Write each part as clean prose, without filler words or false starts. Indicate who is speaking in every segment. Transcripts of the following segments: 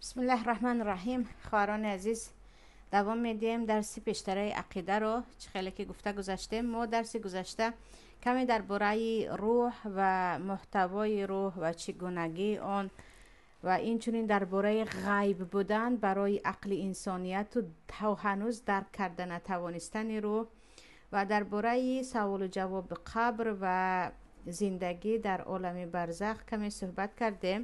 Speaker 1: Бисмиллаҳи раҳмони раҳим. Хоҳарони азиз, давом медиҳем дарси пештараи ақидаро. Чӣ хеле ки гуфта гузаштем, мо дарси гузашта каме дар бораи рӯҳ ва муҳтавои рӯҳ ва чӣ гунагии он ва инчунин дар бораи ғайб будан барои ақли инсонияту то ҳанӯз дарк карда натавонистани рӯҳ ва дар бораи саволу ҷавоби қабр ва зиндагӣ дар олами барзах каме суҳбат кардем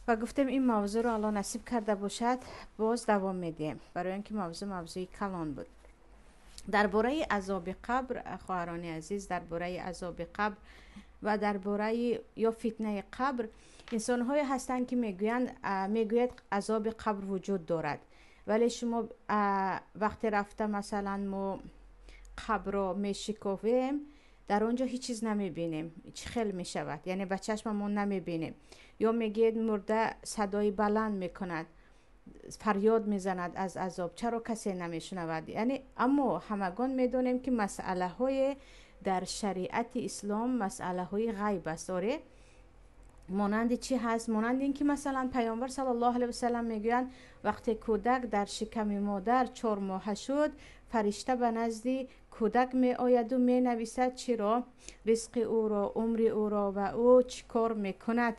Speaker 1: ва гуфтем, ин мавзӯъро, Аллоҳ насиб карда бошад, боз давом медиҳем, барои он ки мавзӯъ мавзӯи калон буд. Дар бораи азоби қабр, хоҳарони азиз, дар бораи азоби қабр ва дар бораи ё фитнаи қабр, инсонҳое ҳастанд, ки мегӯянд, мегӯяд, азоби қабр вуҷуд дорад, вале шумо вақте рафта, масалан, мо қабрро мешиковем, дар он ҷо ҳеҷ чиз намебинем, чӣ хел мешавад? Яъне ба чашмамон намебинем. Ё мегӯед, мурда садои баланд мекунад, фарёд мезанад аз азоб, чаро касе намешунавад? Яъне аммо ҳамагон медонем, ки масъалаҳое дар шариати ислом масъалаҳои ғайб аст. Оре, монанди чӣ ҳаст? Монанди ин ки, масалан, Паёмбар саллаллоҳу алайҳи васалам мегӯянд, вақте кӯдак дар шиками модар 4 моҳа шуд, фаришта ба назди кӯдак меояду менависад. Чиро? Ризқи ӯро, умри ӯро ва ӯ чӣ кор мекунад,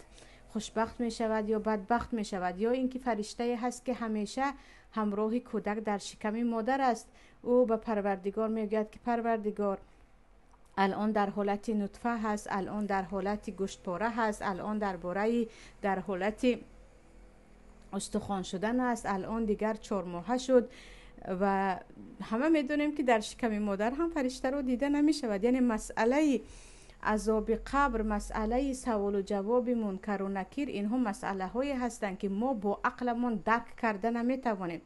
Speaker 1: хушбахт мешавад ё бадбахт мешавад. Ё ин ки фариштае ҳаст, ки ҳамеша ҳамроҳи кӯдак дар шиками модар аст. Ӯ ба Парвардигор мегӯяд, ки Парвардигор, алон дар ҳолати нутфа ҳаст, алон дар ҳолати гӯштпора ҳаст, алон дар бораи дар ҳолати устухон шудан аст, алон дигар 4 моҳа шуд. Ва ҳама медонем, ки дар шиками модар ҳам фариштаро дида намешавад. Яъне масъалаи азоби қабр, масъалаи саволу ҷавоби мункару накир, инҳо масъалаҳое ҳастанд, ки мо бо ақламон дарк карда наметавонем.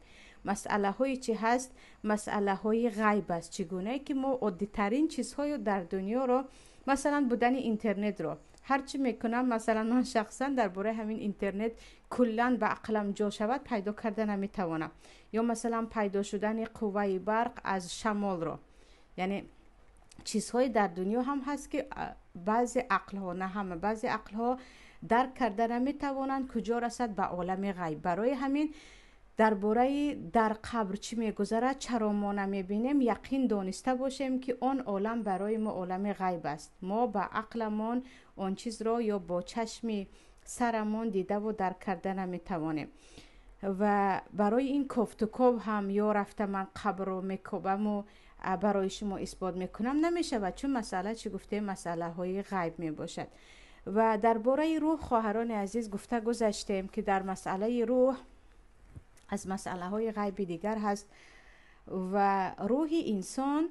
Speaker 1: Масъалаҳои чӣ ҳаст? Масъалаҳои ғайб аст. Чӣ гунае ки мо оддитарин чизҳою дар дунёро, масалан, будани интернетро, ҳар чӣ мекунам, масалан, ман шахсан дар бораи ҳамин интернет куллан ба ақлам ҷо шавад, пайдо карда наметавонам. Ё масалан, пайдо шудани қувваи барқ аз шамолро. Яъне чизҳое дар дунё ҳам ҳаст, ки баъзе ақлҳо, на ҳама, баъзе ақлҳо дарк карда наметавонанд, куҷо расад ба олами ғайб. Барои ҳамин дар бораи дар қабр чӣ мегузарад, чаро мо намебинем, яқин дониста бошем, ки он олам барои мо олами ғайб аст. Мо ба ақламон он чизро ё бо чашми сарамон дидаву дарк карда наметавонем. Ва барои ин кофтуков ҳам ё рафта ман қабрро мекобаму барои шумо исбот мекунам, намешавад, чун масъала, чӣ гуфтем, масъалаҳои ғайб мебошад. Ва дар бораи рӯҳ, хоҳарони азиз, гуфта гузаштем, ки дар масъалаи рӯҳ аз масъалаҳои ғайби дигар ҳаст. Ва рӯҳи инсон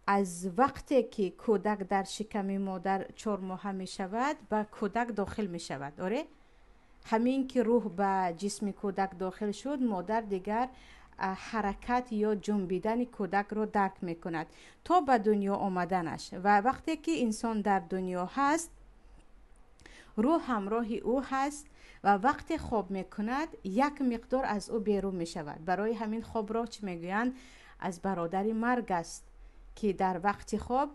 Speaker 1: аз вақте ки кӯдак дар шиками модар 4 моҳа мешавад, ба кӯдак дохил мешавад. Оре, ҳамин ки рӯҳ ба ҷисми кӯдак дохил шуд, модар дигар ҳаракат ё ҷунбидани кӯдакро дарк мекунад то ба дунё омаданаш. Ва вақте ки инсон дар дунё ҳаст, рӯҳ ҳамроҳи ӯ ҳаст ва вақте хоб мекунад, як миқдор аз ӯ берун мешавад. Барои ҳамин хобро чӣ мегӯянд? Аз бародари марг аст, ки дар вақти хоб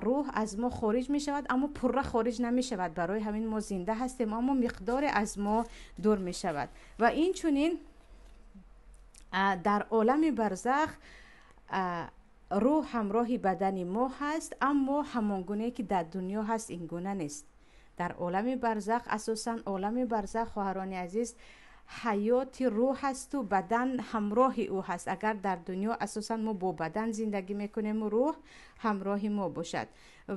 Speaker 1: рӯҳ аз мо хориҷ мешавад, аммо пурра хориҷ намешавад. Барои ҳамин мо зинда ҳастем, аммо миқдоре аз мо дур мешавад. Ва инчунин дар олами барзах рӯҳ ҳамроҳи бадани мо ҳаст, аммо ҳамон гунае ки дар дунё ҳаст, ин гуна нест. Дар олами барзах, асосан олами барзах, хоҳарони азиз, ҳаёти рӯҳ ҳасту бадан ҳамроҳи ӯ ҳаст. Агар дар дунё асосан мо бо бадан зиндагӣ мекунему, рӯҳ ҳамроҳи мо бошад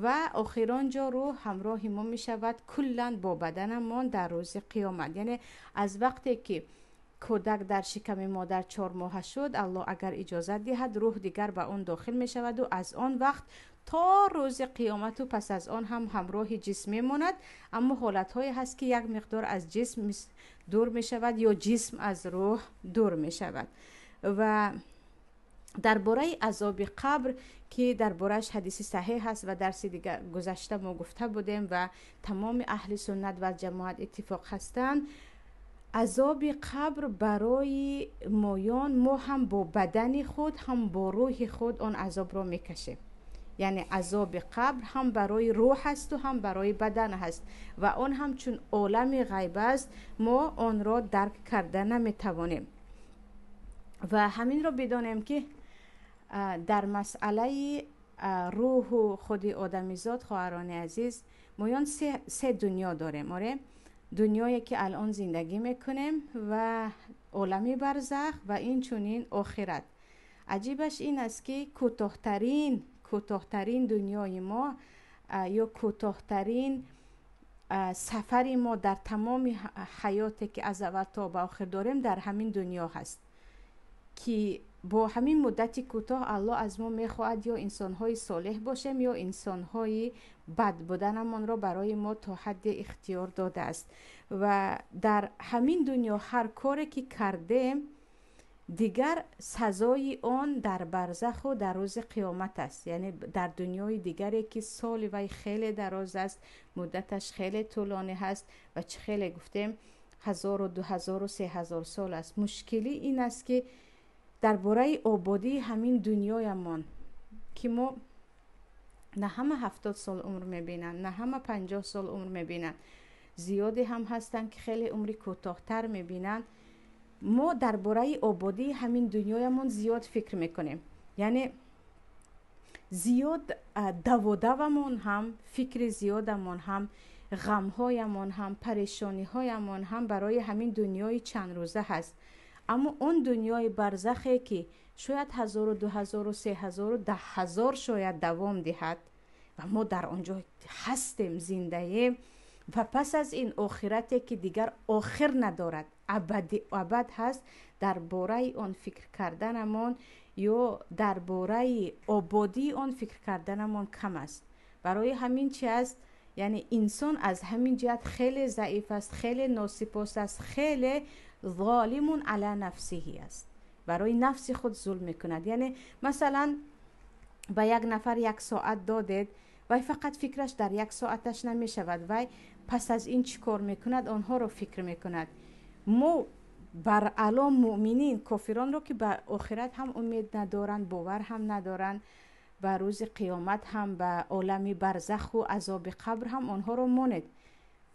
Speaker 1: ва охирон ҷо рӯҳ ҳамроҳи мо мешавад куллан бо баданамон дар рӯзи қиёмат. Яъне аз вақте ки кӯдак дар шиками модар 4 моҳа шуд, Аллоҳ агар иҷозат диҳад, рӯҳ дигар ба он дохил мешаваду аз он вақт то рӯзи қиёмату пас аз он ҳам ҳамроҳи ҷисм мемонад. Аммо ҳолатҳое ҳаст, ки як миқдор аз ҷисм дур мешавад ё ҷисм аз рӯҳ дур мешавад. Ва дар бораи азоби қабр, ки дар борааш ҳадиси саҳеҳ ҳаст ва дарси дигар гузашта мо гуфта будем ва тамоми аҳли суннат ва ҷамоат иттифоқ ҳастанд, азоби қабр барои моён, мо ҳам бо бадани худ, ҳам бо рӯҳи худ он азобро мекашем. Яъне азоби қабр ҳам барои рӯҳ ҳасту ҳам барои бадан ҳаст ва он ҳам чун олами ғайб аст, мо онро дарк карда наметавонем. Ва ҳаминро бидонем, ки дар масъалаи рӯҳу худи одамизод, хоҳарони азиз, моён се дунё дорем. Оре, дунёе ки алон зиндагӣ мекунем ва олами барзах ва инчунин охират. Аҷибаш ин аст, ки кӯтоҳтарин дунёи мо ё кӯтоҳтарин сафари мо дар тамоми ҳаёте ки аз аввал то ба охир дорем, дар ҳамин дунё ҳаст, ки бо ҳамин муддати кӯтоҳ Аллоҳ аз мо мехоҳад ё инсонҳои солеҳ бошем, ё инсонҳои бад буданамонро барои мо то ҳадде ихтиёр додааст. Ва дар ҳамин дунё ҳар коре ки кардем, дигар сазои он дар барзаху дар рӯзи қиёмат аст, яъне дар дунёи дигаре ки соли вай хеле дароз аст, муддаташ хеле тӯлонӣ ҳаст ва чӣ хеле гуфтем, 1000, 2000, 3000 сол аст. Мушкилӣ ин аст, ки дар бораи ободии ҳамин дунёямон, ки мо на ҳама 70 сол умр мебинанд, на ҳама 50 сол умр мебинанд, зиёде ҳам ҳастанд, ки хеле умри кӯтоҳтар мебинанд, мо дар бораи ободии ҳамин дунёямон зиёд фикр мекунем, яъне зиёд даводавамон ҳам, фикри зиёдамон ҳам, ғамҳоямон ҳам, парешониҳоямон ҳам барои ҳамин дунёи чандрӯза ҳаст. Аммо он дунёи барзахе, ки шояд 1000, 2000, 3000, 10 000 шояд давом диҳад ва мо дар он ҷо ҳастем, зиндаем, ва пас аз ин охирате, ки дигар охир надорад, абади абад ҳаст, дар бораи он фикр карданамон ё дар бораи ободии он фикр карданамон кам аст. Барои ҳамин чи аст? Яъне инсон аз ҳамин ҷиҳат хеле заиф аст, хеле носипос аст, хеле золимун ала нафсиҳи аст, барои нафси худ зулм мекунад. Яъне масалан ба як нафар як соат додед, вай фақат фикраш дар як соаташ намешавад, вай пас аз ин чӣ кор мекунад, онҳоро фикр мекунад. Мо бар ало муъминин, кофиронро ки ба охират ҳам умед надоранд, бовар ҳам надоранд, ба рӯзи қиёмат ҳам, ба олами барзаху азоби қабр ҳам, онҳоро монед,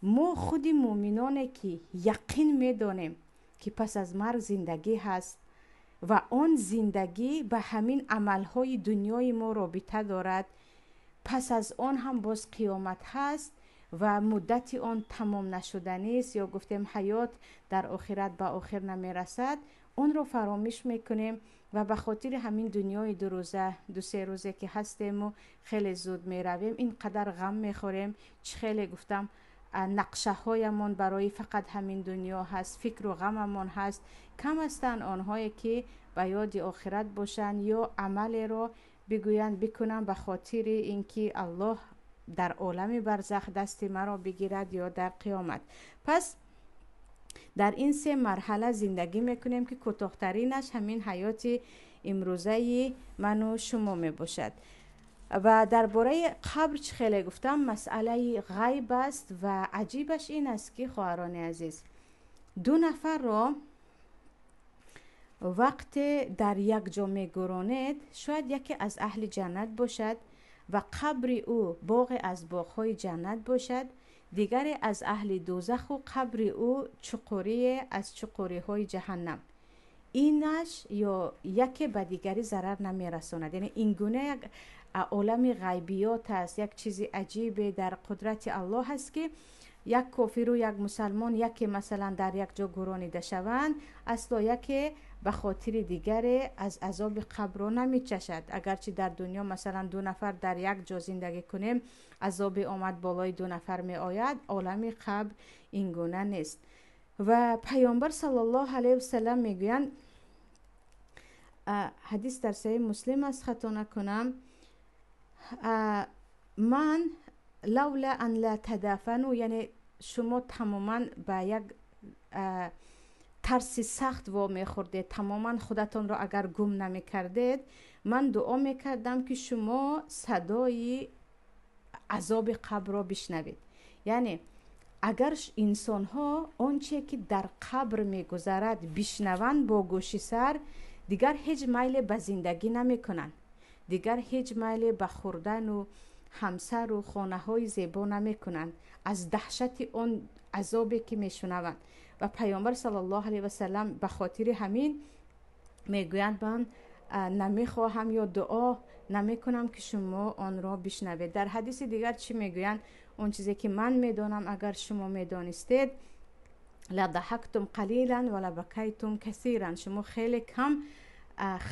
Speaker 1: мо худи муъминоне ки яқин медонем, ки пас аз марг зиндагӣ ҳаст ва он зиндагӣ ба ҳамин амалҳои дунёи мо робита дорад, пас аз он ҳам боз қиёмат ҳаст ва муддати он тамом нашуданист, ё гуфтем, ҳаёт дар охират ба охир намерасад, онро фаромӯш мекунем ва ба хотири ҳамин дунёи дурӯза, ду-се рӯзе ки ҳастему хеле зуд меравем, ин қадар ғам мехӯрем. Чӣ хеле гуфтам, нақшаҳоямон барои фақат ҳамин дунё ҳаст, фикру ғамамон ҳаст. Кам ҳастанд онҳое, ки ба ёди охират бошанд ё амалеро бигӯянд, бикунам ба хотири ин ки Аллоҳ дар олами барзах дасти маро бигирад ё дар қиёмат. Пас дар ин се марҳала зиндагӣ мекунем, ки кӯтоҳтаринаш ҳамин ҳаёти имрӯзаи ману шумо мебошад. Ва дар бораи қабр чӣ хеле гуфтам, масъалаи ғайб аст. Ва аҷибаш ин аст, ки, хоҳарони азиз, ду нафарро вақте дар як ҷо мегӯронед, шояд яке аз аҳли ҷаннат бошад ва қабри ӯ боғе аз боғҳои ҷаннат бошад, дигаре аз аҳли дӯзаху қабри ӯ чуқурие аз чуқуриҳои ҷаҳаннам. Инаш ё яке ба дигарӣ зарар намерасонад. Яъне ин гуна як олами ғайбиёт аст, як чизи аҷибе дар қудрати Аллоҳ аст, ки як кофиру як мусалмон яке масалан дар як ҷо гӯронида шаванд, асло яке ба хотири дигаре аз азоби қабрро намечашад. Агарчи дар дунё масалан ду нафар дар як ҷо зиндагӣ кунем, азоби омад болои ду нафар меояд, олами қабр ин гуна нест. Ва Паёмбар саллаллоҳу алайҳи васалам мегӯянд, ҳадис дар Саҳиҳи Муслим аст, хато накунам, ман лавла ан ла тадафану, яъне шумо тамоман ба як тарси сахт вомехӯрдед, тамоман худатонро агар гум намекардед, ман дуо мекардам, ки шумо садои азоби қабрро бишнавед. Яъне агар инсонҳо он че ки дар қабр мегузарад бишнаванд бо гӯши сар, дигар ҳеҷ майле ба зиндагӣ намекунанд. Дигар ҳеҷ майле ба хӯрдану ҳамсару хонаҳои зебо намекунанд аз даҳшати он азобе ки мешунаванд. Ва Паёмбар саллаллоҳу алайҳи васаллам ба хотири ҳамин мегӯянд: ман намехоҳам ё дуо намекунам ки шумо онро бишнавед. Дар ҳадиси дигар чӣ мегӯянд? Он чизе ки ман медонам, агар шумо медонистед, ладаҳактум қалилан ва лабакайтум касиран, шумо хеле кам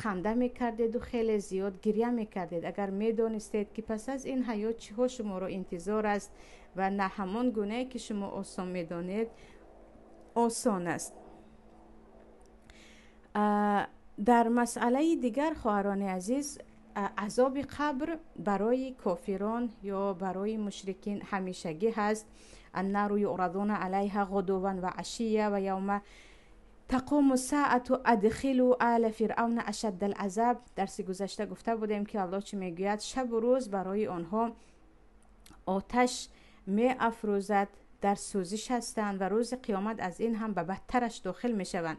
Speaker 1: ханда мекардеду хеле зиёд гиря мекардед. Агар медонистед ки пас аз ин ҳаёт чиҳо шуморо интизор аст ва на ҳамон гунае ки шумо осон медонед осон аст. Дар масъалаи дигар, хоҳарони азиз, азоби қабр барои кофирон ё барои мушрикин ҳамешагӣ ҳаст. Аннару юърадуна алайҳа ғудуван ва ашия ва явма тақуму саату адхилу ала фиръавна ашадда алазаб. Дарси гузашта гуфта будем ки Аллоҳ чӣ мегӯяд? Шабу рӯз барои онҳо оташ меафрӯзад, дар сӯзиш ҳастанд ва рӯзи қиёмат аз ин ҳам ба бадтараш дохил мешаванд.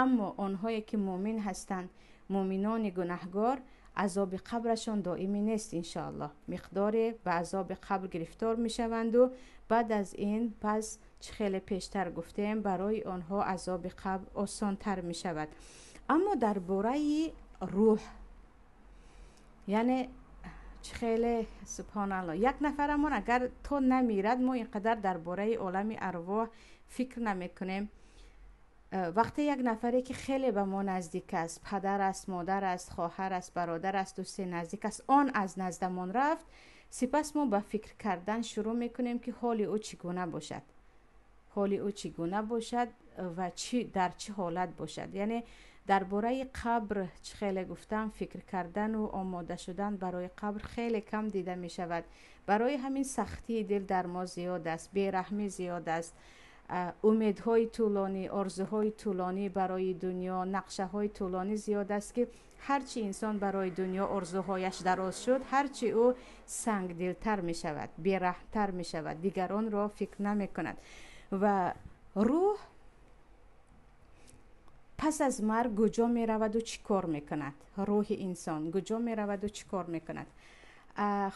Speaker 1: Аммо онҳое ки муъмин ҳастанд, муъминони гунаҳгор, азоби қабрашон доимӣ нест иншоаллоҳ. Миқдоре ба азоби қабр гирифтор мешаванду баъд аз ин пас, чӣ хеле пештар гуфтем, барои онҳо азоби қабр осонтар мешавад. Аммо дар бораи рӯҳ, яъне чӣ хеле субҳоналлоҳ, як нафарамон агар то намирад, мо ин қадар дар бораи олами арвоҳ фикр намекунем. Вақте як нафаре ки хеле ба мо наздик аст, падар аст, модар аст, хоҳар аст, бародар аст, дӯсти наздик аст, он аз наздамон рафт, сипас мо ба фикр кардан шурӯъ мекунем ки ҳоли ӯ чӣ гуна бошад, ҳоли ӯ чӣ гуна бошад ва дар чӣ ҳолат бошад. Яъне дар бораи қабр, чӣ хеле гуфтам, фикр кардану омода шудан барои қабр хеле кам дида мешавад. Барои ҳамин сахтии дил дар мо зиёд аст, бераҳмӣ зиёд аст, умедҳои тӯлонӣ, орзуҳои тӯлонӣ барои дунё, нақшаҳои тӯлонӣ зиёд аст ки ҳарчи инсон барои дунё орзуҳояш дароз шуд, ҳарчи ӯ сангдилтар мешавад, бераҳмтар мешавад, дигаронро фикр намекунад. Ва рӯҳ пас аз марг куҷо мераваду чӣ кор мекунад? Рӯҳи инсон куҷо мераваду чӣ кор мекунад?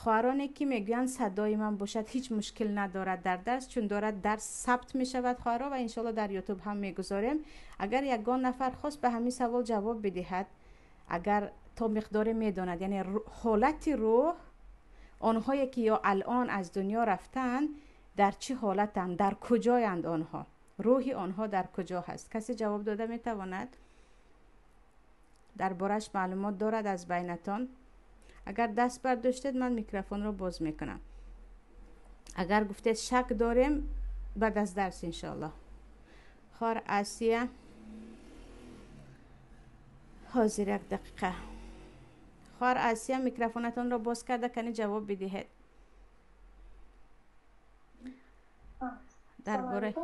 Speaker 1: Хоҳароне ки мегӯянд садои ман бошад, ҳеҷ мушкил надорад дар дарс, чун дорад дарс сабт мешавад, хоҳаро, ва иншоалло дар Ютуб ҳам мегузорем. Агар ягон нафар хост ба ҳамин савол ҷавоб бидиҳад, агар то миқдоре медонад, яъне ҳолати рӯҳ, онҳое ки ё алон аз дунё рафтанд, дар чӣ ҳолатанд, дар куҷоянд онҳо, рӯҳи онҳо дар куҷо ҳаст? Касе ҷавоб дода метавонад? Дар бораш маълумот дорад аз байнатон? Агар даст бардоштед, ман микрофонро боз мекунам. Агар гуфтед шак дорем, баъд аз дарс иншоаллоҳ. Хоҳар Асия, ҳозир, як дақиқа. Хоҳар Асия, микрофонатонро боз карда, кани ҷавоб бидиҳед дар бораи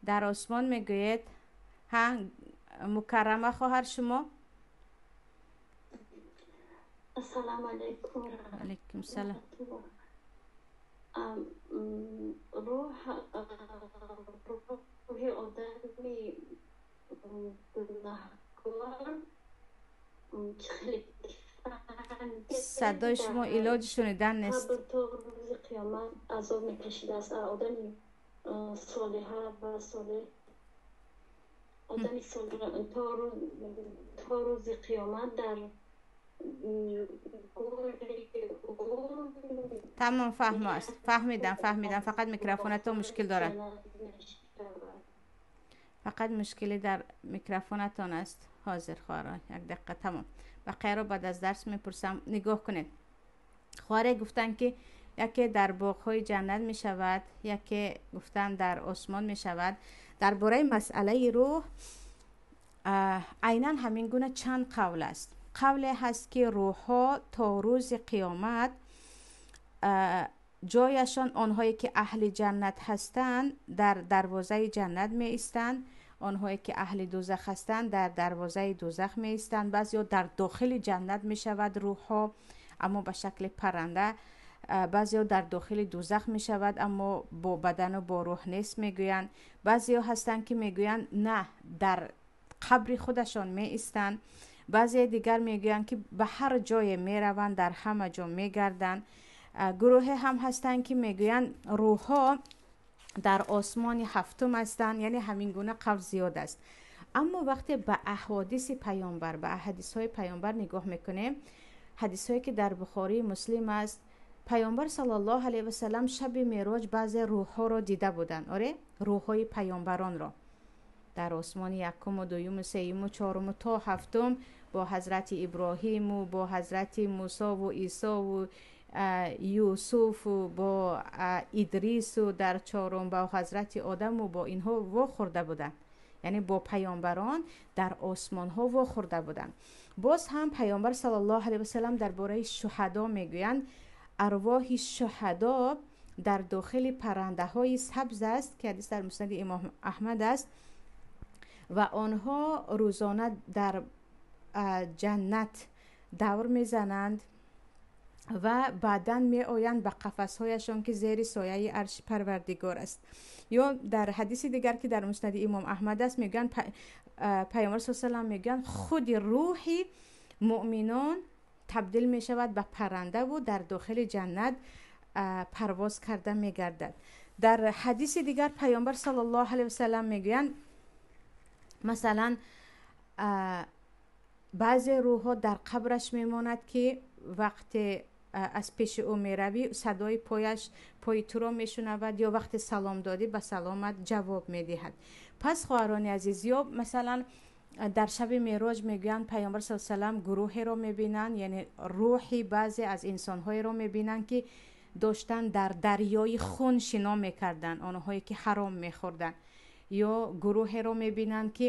Speaker 1: дар осмон мегӯед. Ҳа, Мукаррама хоҳар, шумо?
Speaker 2: Ассалому алайкум.
Speaker 1: Алайкум салом.
Speaker 2: Рӯҳи одами гунаҳкор
Speaker 1: Садои шумо илоҷи шунидан нест.
Speaker 2: То рӯзи қиёмат азоб мекашидааст. Одами солиҳа ва солеҳ, одами солеҳ то рӯзи қиёмат дар
Speaker 1: Тамом, фаҳмо аст, фаҳмидам, фаҳмидам. Фақат микрофонатон мушкил дорад, фақат мушкилӣ дар микрофонатон аст. Ҳозир, хоҳарон, як дақиқа. Тамом, бақияро баъд аз дарс мепурсам. Нигоҳ кунед, хоҳаре гуфтанд ки яке дар боғҳои ҷаннат мешавад, яке гуфтанд дар осмон мешавад. Дар бораи масъалаи рӯҳ айнан ҳамин гуна чанд қавл аст. Қавле ҳаст ки рӯҳҳо то рӯзи қиёмат ҷояшон, онҳое ки аҳли ҷаннат ҳастанд, дар дарвозаи ҷаннат меистанд, онҳое ки аҳли дӯзах ҳастанд, дар дарвозаи дӯзах меистанд. Баъзеҳо дар дохили ҷаннат мешавад рӯҳҳо, аммо ба шакли парранда, баъзеҳо дар дохили дӯзах мешавад, аммо бо бадану бо рӯҳ нест мегӯянд. Баъзеҳо ҳастанд ки мегӯянд на, дар қабри худашон меистанд. Баъзе дигар мегӯянд, ки ба ҳар ҷое мераванд, дар ҳама ҷо мегарданд. Гурӯҳе ҳам ҳастанд, ки мегӯянд рӯҳҳо дар осмони ҳафтум ҳастанд, яъне ҳамин гуна қавл зиёд аст. Аммо вақте ба аҳодиси паёмбар, ба ҳадисҳои паёмбар нигоҳ мекунем, ҳадисҳое ки дар Бухории Муслим аст, паёмбар саллаллоҳу алайҳи васаллам шаби мероҷ баъзе рӯҳҳоро дида буданд. Оре, рӯҳҳои паёмбаронро дар осмони якуму дуюму сеюму чоруму то ҳафтум бо ҳазрати Иброҳиму бо ҳазрати Мусову Исову Юсуфу бо Идрису дар чорум бо ҳазрати Одаму бо инҳо вохӯрда буданд. Яъне бо паёмбарон дар осмонҳо вохӯрда буданд. Боз ҳам паёмбар саллаллоҳу алайҳи васаллам дар бораи шуҳадо мегӯянд, арвоҳи шуҳадо дар дохили паррандаҳои сабз аст, ки ҳадис дар муснади имом Аҳмад аст, ва онҳо рӯзона дар ҷаннат давр мезананд ва баъдан меоянд ба қафасҳояшон, ки зери сояи арши Парвардигор аст. Ё дар ҳадиси дигар, ки дар муснади имом Аҳмад аст, мегӯянд паёмбар саллаллоҳу алайҳи васаллам мегӯянд, худи рӯҳи муъминон табдил мешавад ба паррандаву дар дохили ҷаннат парвоз карда мегардад. Дар ҳадиси дигар паёмбар саллаллоҳу алайҳи васаллам мегӯянд, масалан, баъзе рӯҳҳо дар қабраш мемонад, ки вақте аз пеши ӯ меравӣ, садои пояш пои туро мешунавад, ё вақте салом додӣ, ба саломат ҷавоб медиҳад. Пас хоҳарони азиз, ё масалан дар шаби мероҷ мегӯянд паёмбар саллаллоҳу алайҳи васаллам гурӯҳеро мебинанд, яъне рӯҳи баъзе аз инсонҳоеро мебинанд, ки доштанд дар дарёи хун шино мекарданд, онҳое ки ҳаром мехӯрданд. Ё гурӯҳеро мебинанд, ки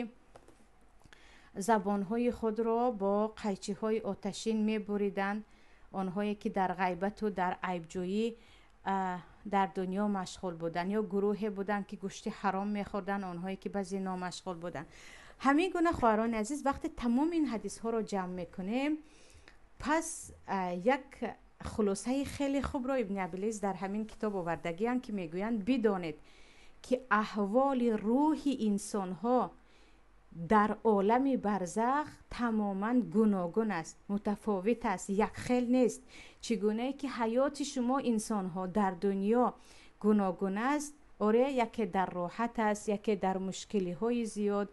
Speaker 1: забонҳои худро бо қайчиҳои оташин мебуриданд, онҳое ки дар ғайбату дар айбҷӯӣ дар дунё машғул буданд. Ё гурӯҳе буданд, ки гӯшти ҳаром мехӯрданд, онҳое ки ба зино машғул буданд. Ҳамин гуна хоҳарони азиз, вақте тамоми ин ҳадисҳоро ҷамъ мекунем, пас як хулосаи хеле хубро Ибни Абилиз дар ҳамин китоб овардагианд, ки мегӯянд бидонед, ки аҳволи рӯҳи инсонҳо дар олами барзах тамоман гуногун аст, мутафовит аст, якхел нест. Чӣ гунае ки ҳаёти шумо инсонҳо дар дунё гуногун аст, оре, яке дар роҳат аст, яке дар мушкилиҳои зиёд,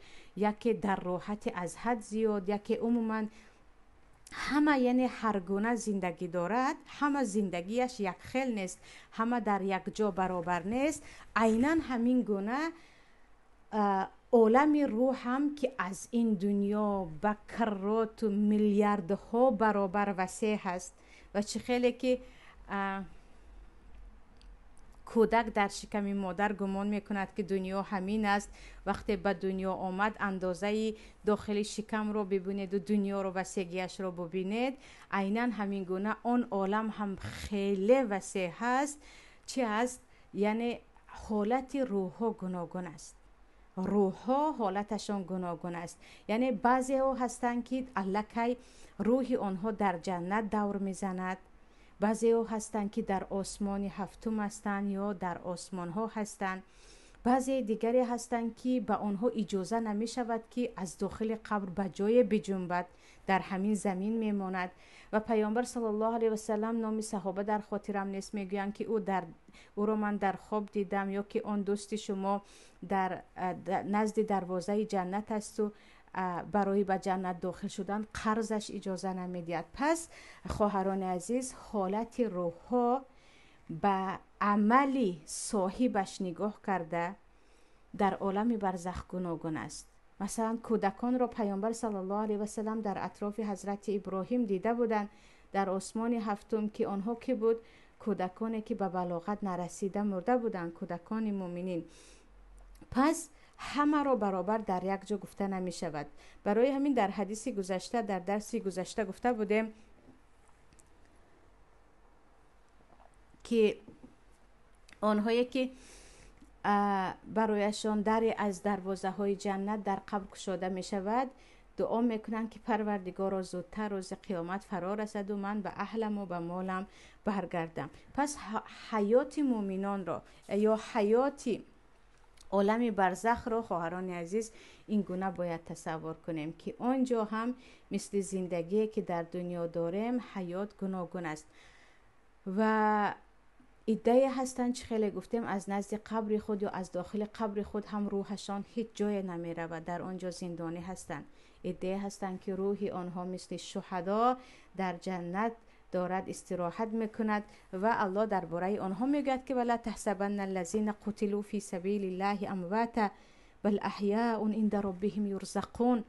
Speaker 1: яке дар роҳати аз ҳад зиёд, яке умуман ҳама, яъне ҳар гуна зиндагӣ дорад, ҳама зиндагиаш якхел нест, ҳама дар як ҷо баробар нест. Айнан ҳамин гуна олами рӯҳ ҳам, ки аз ин дунё ба карроту миллиардҳо баробар васеъ ҳаст. Ва чӣ хеле ки кӯдак дар шиками модар гумон мекунад, ки дунё ҳамин аст, вақте ба дунё омад, андозаи дохили шикамро бибинеду дунёро васегиашро бубинед, айнан ҳамин гуна он олам ҳам хеле васеъ ҳаст. Чӣ аст? Яъне ҳолати рӯҳҳо гуногун аст, рӯҳҳо ҳолаташон гуногун аст. Яъне баъзеҳо ҳастанд, ки аллакай рӯҳи онҳо дар ҷаннат давр мезанад, баъзеҳо ҳастанд, ки дар осмони ҳафтум ҳастанд ё дар осмонҳо ҳастанд, баъзеи дигаре ҳастанд, ки ба онҳо иҷоза намешавад, ки аз дохили қабр ба ҷое биҷунбад, дар ҳамин замин мемонад. Ва паёмбар саллаллоҳу алайҳи васаллам, номи саҳоба дар хотирам нест, мегӯянд, ки ӯро ман дар хоб дидам, ё ки он дӯсти шумо дар назди дарвозаи ҷаннат асту барои ба ҷаннат дохил шудан қарзаш иҷоза намедиҳад. Пас хоҳарони азиз, ҳолати рӯҳҳо ба амали соҳибаш нигоҳ карда дар олами барзах гуногун аст. Масалан, кӯдаконро паёмбар саллаллоҳу алайҳи васаллам дар атрофи ҳазрати Иброҳим дида буданд дар осмони ҳафтум, ки онҳо ки буд? Кӯдаконе ки ба балоғат нарасида мурда буданд, кӯдакони муъминин. Пас ҳамаро баробар дар як ҷо гуфта намешавад. Барои ҳамин дар ҳадиси гузашта, дар дарси гузашта гуфта будем, ки онҳое ки барояшон даре аз дарвозаҳои ҷаннат дар қабр кушода мешавад, дуо мекунанд, ки Парвардигоро, зудтар рӯзи қиёмат фаро расаду ман ба аҳламу ба молам баргардам. Пас ҳаёти муъминонро ё ҳаёти Олами барзахро, хоҳарони азиз, ин гуна бояд тасаввур кунем, ки он ҷо ҳам мисли зиндагие, ки дар дунё дорем, ҳаёт гуногун аст. Ва иддае ҳастанд, чӣ хеле гуфтем, аз назди қабри худ ё аз дохили қабри худ ҳам рӯҳашон ҳеҷ ҷое намеравад, дар он ҷо зиндонӣ ҳастанд. Иддае ҳастанд, ки рӯҳи онҳо мисли шуҳадо дар ҷаннат дорад истироҳат мекунад ва Аллоҳ дар бораи онҳо мегӯяд, ки вала таҳсабанна аллазина қутилу фи сабилиллаҳи амвата бал аҳяун инда роббиҳим юрзақун.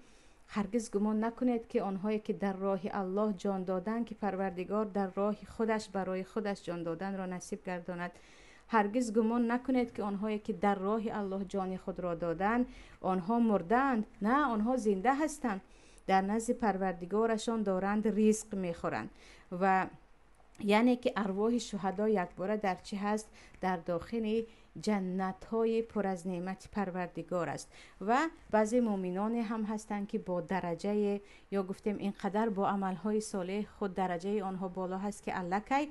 Speaker 1: Ҳаргиз гумон накунед, ки онҳое, ки дар роҳи Аллоҳ ҷон доданд, ки Парвардигор дар роҳи худаш барои худаш ҷон доданро насиб гардонад, ҳаргиз гумон накунед, ки онҳое, ки дар роҳи Аллоҳ ҷони худро доданд, онҳо мурдаанд. На, онҳо зинда ҳастанд, дар назди Парвардигорашон доранд ризқ мехӯранд. Ва яъне ки арвоҳи шуҳадо якбора дар чӣ ҳаст? Дар дохили ҷаннатҳои пур аз неъмати Парвардигор аст. Ва баъзе муъминоне ҳам ҳастанд, ки бо дараҷае ё гуфтем ин қадар бо амалҳои солеҳ худ дараҷаи онҳо боло ҳаст, ки аллакай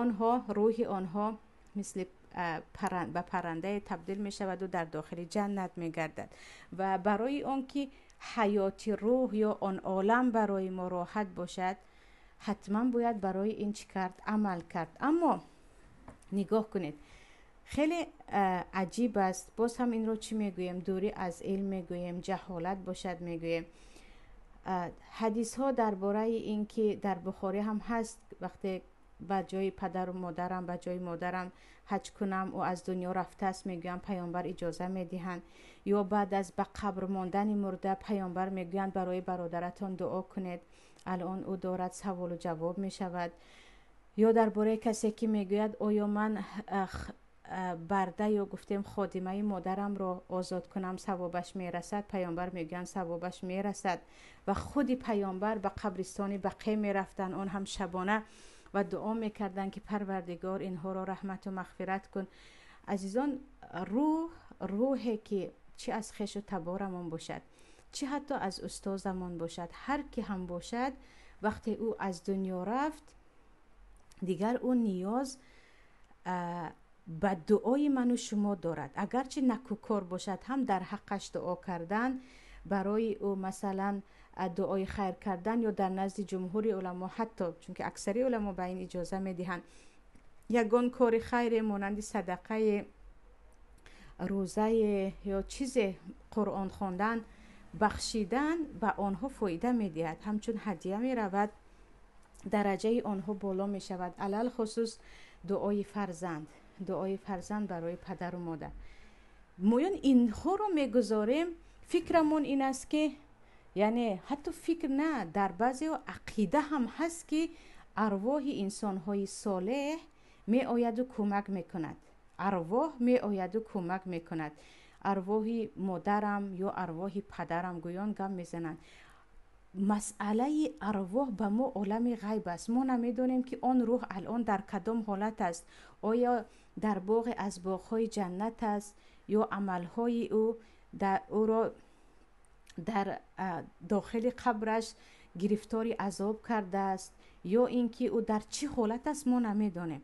Speaker 1: онҳо рӯҳи онҳо мисли ба паррандае табдил мешаваду дар дохили ҷаннат мегардад. Ва барои он ки ҳаёти рӯҳ ё он олам барои мо роҳат бошад, ҳатман бояд барои ин чӣ кард? Амал кард. Аммо нигоҳ кунед, хеле аҷиб аст. Боз ҳам инро чӣ мегӯем? Дурӣ аз илм мегӯем, ҷаҳолат бошад мегӯем. Ҳадисҳо дар бораи ин ки дар Бухорӣ ҳам ҳаст, вақте ба ҷои падару модарам, ба ҷои модарам ҳаҷ кунам, ӯ аз дунё рафтааст, мегӯянд, паёмбар иҷоза медиҳанд. Ё баъд аз ба қабр мондани мурда паёмбар мегӯянд, барои бародаратон дуо кунед, алон ӯ дорад саволу ҷавоб мешавад. Ё дар бораи касе, ки мегӯяд, оё ман барда ё гуфтем ходимаи модарамро озод кунам, савобаш мерасад? Паёмбар мегӯянд, савобаш мерасад. Ва худи паёмбар ба қабристони Бақе мерафтанд, он ҳам шабона, ва дуо мекарданд, ки Парвардигор, инҳоро раҳмату мағфират кун. Азизон, рӯҳ, рӯҳе ки чӣ аз хешу таборамон бошад, чӣ ҳатто аз устозамон бошад, ҳар ки ҳам бошад, вақте ӯ аз дунё рафт, дигар ӯ ниёз ба дуои ману шумо дорад. Агарчи накӯкор бошад ҳам, дар ҳаққаш дуо кардан, барои ӯ масалан дуои хайр кардан, ё дар назди ҷумҳури уламо ҳатто, чунки аксари уламо ба ин иҷоза медиҳанд, ягон кори хайре монанди садақае, рӯзае ё чизе, Қуръон хондан, бахшидан ба онҳо фоида медиҳад, ҳамчун ҳадия меравад, дараҷаи онҳо боло мешавад. Алалхусус дуои фарзанд, дуои фарзанд барои падару модар. Моён инҳоро мегузорем, фикрамон ин аст, ки яъне ҳатто фикр на, дар баъзео ақида ҳам ҳаст, ки арвоҳи инсонҳои солеҳ меояду кӯмак мекунад, арвоҳ меояду кӯмак мекунад, арвоҳи модарам ё арвоҳи падарам гӯён гап мезананд. Масъалаи арвоҳ ба мо олами ғайб аст. Мо намедонем, ки он рӯҳ алон дар кадом ҳолат аст, оё дар боғе аз боғҳои ҷаннат аст ё амалҳои ӯ ӯро дар дохили қабраш гирифтори азоб кардааст, ё ин ки ӯ дар чӣ ҳолат аст, мо намедонем,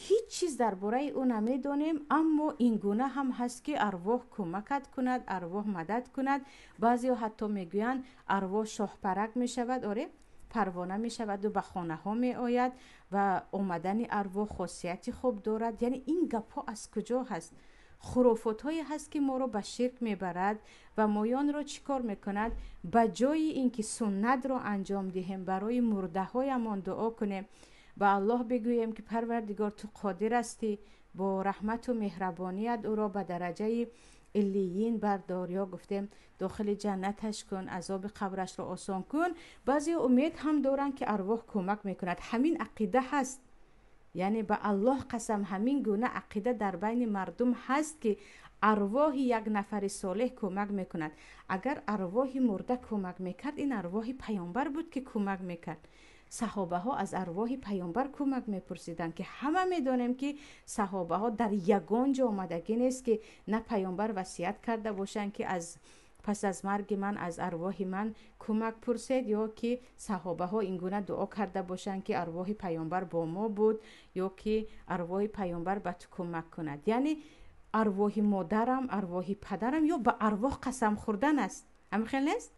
Speaker 1: ҳеҷ чиз дар бораи ӯ намедонем. Аммо ин гуна ҳам ҳаст, ки арвоҳ кӯмакат кунад, арвоҳ мадад кунад. Баъзеҳо ҳатто мегӯянд, арвоҳ шоҳпарак мешавад, оре, парвона мешаваду ба хонаҳо меояд ва омадани арвоҳ хосияти хуб дорад. Яъне ин гапҳо аз куҷо ҳаст? Хурофотҳое ҳаст, ки моро ба ширк мебарад ва моёнро чӣ кор мекунад? Ба ҷои ин ки суннатро анҷом диҳем, барои мурдаҳоямон дуо кунем, ба Аллоҳ бигӯем, ки Парвардигор, ту қодир ҳастӣ, бо раҳмату меҳрабоният ӯро ба дараҷаи иллиин бардор ё гуфтем дохили ҷаннаташ кун, азоби қабрашро осон кун. Баъзе умед ҳам доранд, ки арвоҳ кӯмак мекунад. Ҳамин ақида ҳаст, яъне ба Аллоҳ қасам, ҳамин гуна ақида дар байни мардум ҳаст, ки арвоҳи як нафари солеҳ кӯмак мекунад. Агар арвоҳи мурда кӯмак мекард, ин арвоҳи паёмбар буд, ки кӯмак мекард. Саҳобаҳо аз арвоҳи паёмбар кӯмак мепурсиданд, ки ҳама медонем, ки саҳобаҳо дар ягон ҷо омадагӣ нест, ки на паёмбар васият карда бошанд, ки аз пас аз марги ман аз арвоҳи ман кӯмак пурсед, ё ки саҳобаҳо ин гуна дуо карда бошанд, ки арвоҳи паёмбар бо мо буд ё ки арвоҳи паёмбар ба ту кӯмак кунад. Яъне Арвоҳи модарам, арвоҳи падарам, ё ба арвоҳ қасам хӯрдан аст. Ҳамин хел нест?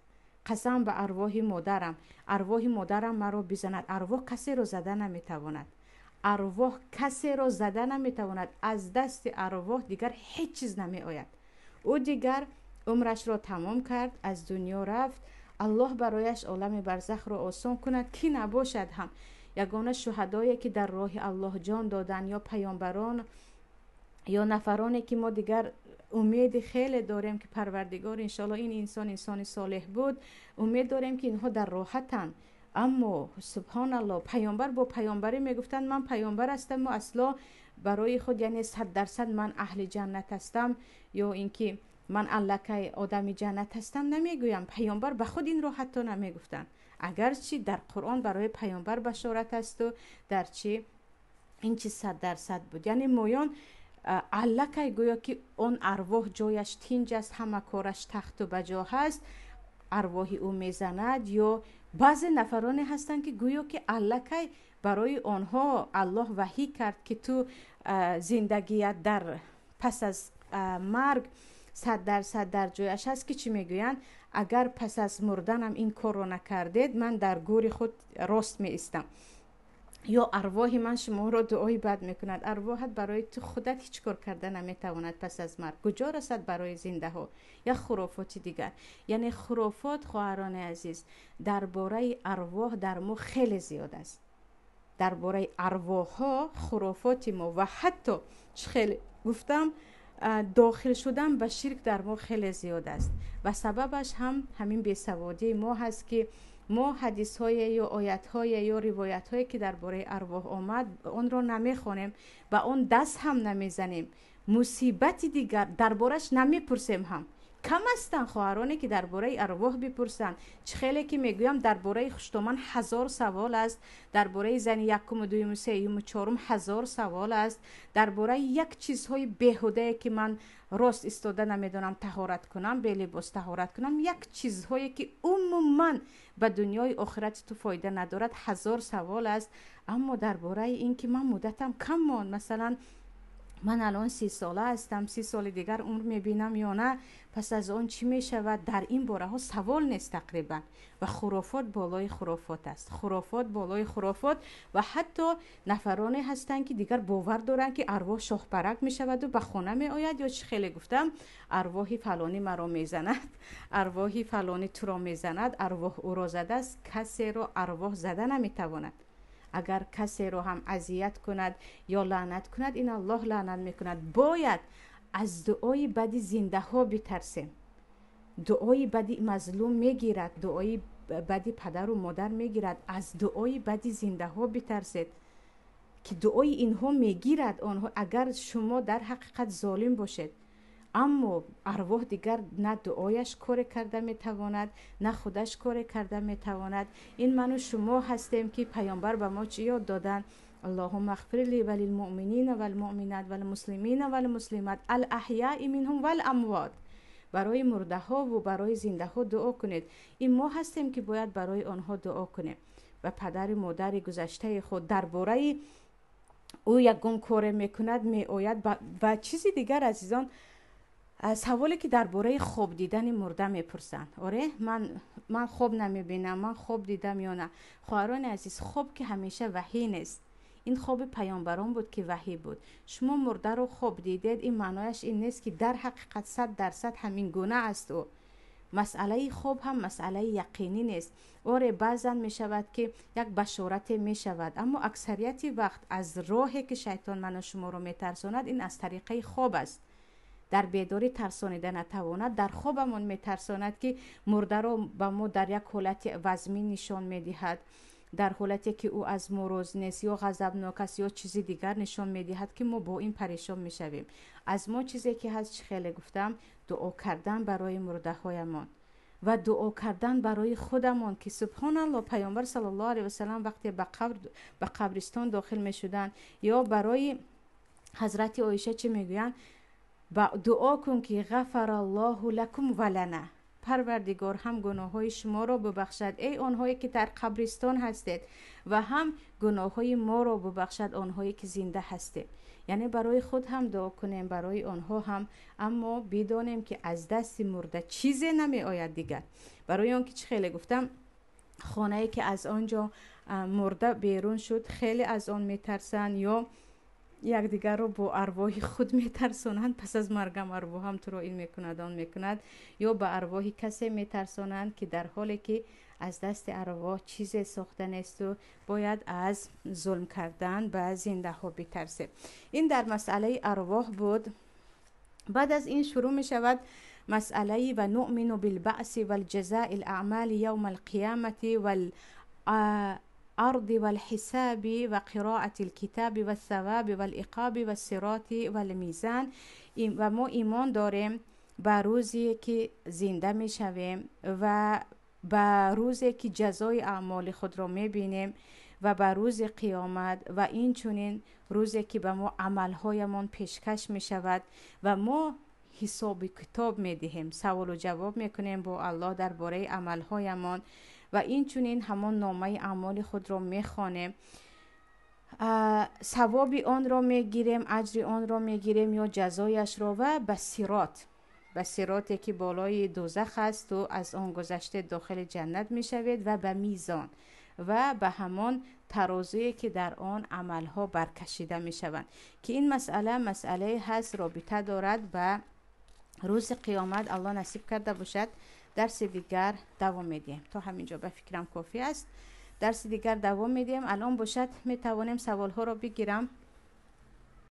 Speaker 1: Қасам ба арвоҳи модарам, арвоҳи модарам маро бизанад. Арвоҳ касеро зада наметавонад, арвоҳ касеро зада наметавонад. Аз дасти арвоҳ дигар ҳеҷ чиз намеояд. Ӯ дигар умрашро тамом кард, аз дунё рафт. Аллоҳ барояш олами барзахро осон кунад, ки набошад ҳам ягона шуҳадое, ки дар роҳи Аллоҳ ҷон доданд, ё паёмбарон, ё нафароне, ки мо дигар умеди хеле дорем, ки Парвардигор, иншоалло, ин инсон инсони солеҳ буд, умед дорем, ки инҳо дар роҳатанд. Аммо субҳоналло, паёмбар бо паёмбарӣ мегуфтанд: ман паёмбар ҳастаму асло барои худ, яъне 100% ман аҳли ҷаннат ҳастам, ё ин ки ман аллакай одами ҷаннат ҳастам намегӯям. Паёмбар ба худ инро ҳатто намегуфтанд, агарчи дар Қуръон барои паёмбар башорат асту дар чи ин чиз 100% буд. Яъне моён аллакай гӯё ки он арвоҳ ҷояш тинҷ аст, ҳама кораш тахту ба ҷо ҳаст, арвоҳи ӯ мезанад. Ё баъзе нафароне ҳастанд, ки гӯё ки аллакай барои онҳо Аллоҳ ваҳӣ кард, ки ту зиндагият дар пас аз марг 100% дар ҷояш аст, ки чӣ мегӯянд: агар пас аз мурданам ин корро накардед, ман дар гӯри худ рост меистам, ё арвоҳи ман шуморо дуои бад мекунад. Арвоҳат барои ту худат ҳеҷ кор карда наметавонад пас аз марг, куҷо расад барои зиндаҳо? Як хурофоти дигар. Яъне хурофот, хоҳарони азиз, дар бораи арвоҳ дар мо хеле зиёд аст. Дар бораи арвоҳҳо хурофоти мо ва ҳатто, чӣ хеле гуфтам, дохил шудан ба ширк дар мо хеле зиёд аст ва сабабаш ҳам ҳамин бесаводии мо ҳаст, ки мо ҳадисҳое ё оятҳое ё ривоятҳое, ки дар бораи арвоҳ омад, онро намехонем, ба он даст ҳам намезанем. Мусибати дигар, дар бораш намепурсем ҳам. Кам ҳастанд хоҳароне, ки дар бораи арвоҳ бипурсанд. Чӣ хеле ки мегӯям, дар бораи хуштоман ҳазор савол аст, дар бораи зани якуму дуюму сеюму чорум ҳазор савол аст, дар бораи як чизҳои беҳудае, ки ман рост истода намедонам таҳорат кунам, белибос таҳорат кунам, як чизҳое, ки умуман ба дунёи охирати ту фоида надорад, ҳазор савол аст. Аммо дар бораи ин ки ман муддатам кам монд, масалан, ман алон 30 сола ҳастам, 30 соли дигар умр мебинам ё на, пас аз он чӣ мешавад, дар ин бораҳо савол нест тақрибан. Ва хурофот болои хурофот аст, хурофот болои хурофот. Ва ҳатто нафароне ҳастанд, ки дигар бовар доранд, ки арвоҳ шоҳпарак мешаваду ба хона меояд, ё чӣ хеле гуфтам, арвоҳи фалонӣ маро мезанад, арвоҳи фалонӣ туро мезанад, арвоҳ ӯро задааст. Касеро арвоҳ зада наметавонад. Агар касеро ҳам азият кунад ё лаънат кунад, ин Аллоҳ лаънат мекунад. Бояд аз дуои бади зиндаҳо битарсем. Дуои бади мазлум мегирад, дуои бади падару модар мегирад. Аз дуои бади зиндаҳо битарсед, ки дуои инҳо мегирад. Онҳо, агар шумо дар ҳақиқат золим бошед, аммо арвоҳ дигар на дуояш коре карда метавонад, на худаш коре карда метавонад. Ин ману шумо ҳастем, ки паёмбар ба мо чӣ ёд доданд? اللهم اغفر لي وللمؤمنين والمؤمنات والمسلمين والمسلمات الأحياء منهم والأموات. Барои мурдаҳову барои зиндаҳо дуо кунед. Ин мо ҳастем, ки бояд барои онҳо дуо кунем ва падари модари гузаштаи худ дар бораи ӯ ягон коре мекунад, меояд. Ва чизи дигар, азизон, саволе, ки дар бораи хоб дидани мурда мепурсанд. Оре, ман хоб намебинам, ман хоб дидам ё на? Хоҳарони азиз, хоб ки ҳамеша ваҳӣ нест. Ин хоби паёмбарон буд, ки ваҳӣ буд. Шумо мурдаро хоб дидед, ин маънояш ин нест, ки дар ҳақиқат 100% ҳамин гуна аст ӯ. Масъалаи хоб ҳам масъалаи яқинӣ нест. Оре, баъзан мешавад, ки як башорате мешавад, аммо аксарияти вақт аз роҳе, ки шайтон ману шуморо метарсонад, ин аз тариқаи хоб аст. Дар бедорӣ тарсонида натавонад, дар хобамон метарсонад, ки мурдаро ба мо дар як ҳолати вазмин нишон медиҳад, дар ҳолате, ки ӯ аз мо роз нест ё ғазабнок аст, ё чизи дигар нишон медиҳад, ки мо бо ин парешон мешавем. Аз мо чизе ки ҳаст, чӣ хеле гуфтам, дуо кардан барои мурдаҳоямон ва дуо кардан барои худамон, ки субҳоналло, паёмбар саллаллоҳу алайҳи васалам вақте ба қабристон дохил мешуданд, ё барои ҳазрати Оиша чӣ мегӯянд? Ба дуо кун, ки غفر الله لكم ولنا, Парвардигор ҳам гуноҳҳои шуморо бубахшад, эй онҳое, ки дар қабристон ҳастед, ва ҳам гуноҳҳои моро бубахшад, онҳое, ки зинда ҳастем. Яъне барои худ ҳам дуо кунем, барои онҳо ҳам, аммо бидонем, ки аз дасти мурда чизе намеояд дигар. Барои он ки чӣ хеле гуфтам, хонае ки аз он ҷо мурда берун шуд, хеле аз он метарсанд ё якдигарро бо арвоҳи худ метарсонанд: пас аз маргам арвоҳам туро ин мекунад, он мекунад, ё ба арвоҳи касе метарсонанд, ки дар ҳоле ки аз дасти арвоҳ чизе сохта несту бояд аз зулм кардан ба зиндаҳо битарсем. Ин дар масъалаи арвоҳ буд. Баъд аз ин шурӯъ мешавад масъалаи ونؤمن بالبعث والجزاء الأعمال يوم القيامة والعرض والحساب وقراءة الكتاب والثواب والعقاب والصراط والميزان. و ما ایمان داریم به روزی که زنده میشویم و به روزی که جزای اعمال خود را میبینیم و به روز قیامت و این چنین روزی که به ما عملهایمان پیشکش می شود و ما حساب کتاب می دهیم، سوال و جواب می کنیم با الله درباره عملهایمان و این چنین همان نامه اعمال خود را می خوانیم، ثواب آن را میگیریم، اجر آن را میگیریم یا جزایش را و به صراط، به صراطی که بالای دوزخ است و از آن گذشته داخل جنت میشوید و به میزان و به همان ترازویی که در آن عملها برکشیده میشوند، که این مسئله مسئله هست رابطه دارد به روز قیامت. الله نصیب کرده باشد، درس دیگر دوام میدیم. تا همینجا به فکرم کافی است. درس دیگر دوام میدیم. الان باشد میتوانیم سوال ها را بگیرم.